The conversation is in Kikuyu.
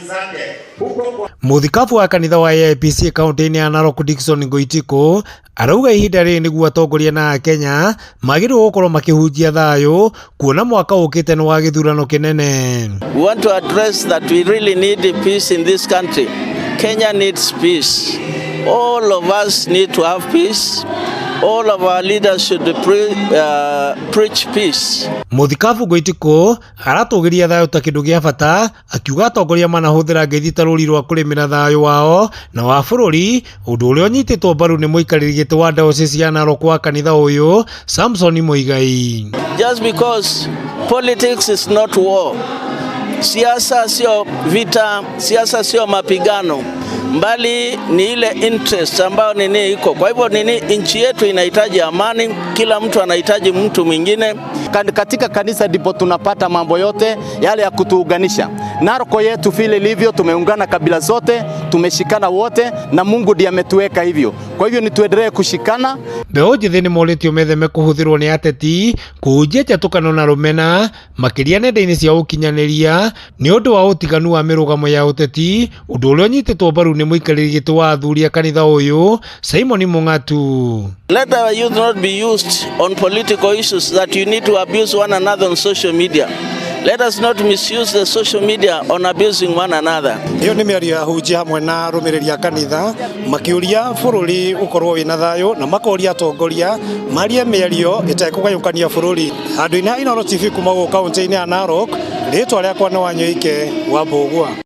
zake huko kwa Mũthikabu wa kanitha wa AIPCA kaunti-inĩ ya Narok Dickson Ngoitiko arauga ihinda rĩrĩ nĩguo atongoria na akenya magĩrĩirwo gũkorwo makĩhunjia thayũ kuona mwaka ũkĩte nĩ wa gĩthurano kĩnene. We want to address that we really need peace in this country. Kenya needs peace. All of us need to have peace. All of our leaders should preach peace. Mũthikabu Ngoitiko aratũgĩria thayũ ta kĩndũ gĩa bata, akiuga atongoria manahũthĩra ngeithi ta rũri rwa kũrĩmĩra thayũ wao na wa bũrũri, ũndũ ũrĩa ũnyitĩtwo mbaru nĩ mũikarĩri gĩtĩ wa diocese ya Narok wa kanitha ũyũ Samson Muigai. Just because politics is not war. Siasa sio vita, siasa sio mapigano, mbali ni ile interest ambayo nini iko. Kwa hivyo nini, nchi yetu inahitaji amani, kila mtu anahitaji mtu mwingine. Katika kanisa ndipo tunapata mambo yote yale ya kutuunganisha. Narok yetu vile ilivyo, tumeungana kabila zote, tumeshikana wote na Mungu ndiye ametuweka hivyo. Kwa hivyo ni tuendelee kushikana. Mbeũ njĩthĩ nĩ morĩtio metheme kũhũthĩrwo nĩ ateti kũhunjia njatũkano na rũmena makĩria nenda-inĩ cia ũkinyanĩria nĩ ũndũ wa ũtiganu wa mĩrũgamo ya ũteti, ũndũ ũrĩa ũnyitĩtwo mbaru nĩ mũikarĩri gĩtĩ wa athuri a kanitha ũyũ Simon Mũng'atu. Let our youth not be used on political issues that you need to abuse one another on social media. Let us not misuse the social media on abusing one another. Ĩyo nĩ mĩario ya hunjia hamwe na arũmĩrĩri a kanitha makĩũria bũrũri ũkorwo wĩna thayũ na makoria atongoria marie mĩario ĩtekũgayũkania bũrũri. Handũ-inĩ ha Inooro TV kuma gũkũ kaunti-inĩ ya Narok, rĩtwa rĩakwa nĩ Wanyoike wa Mbũgua.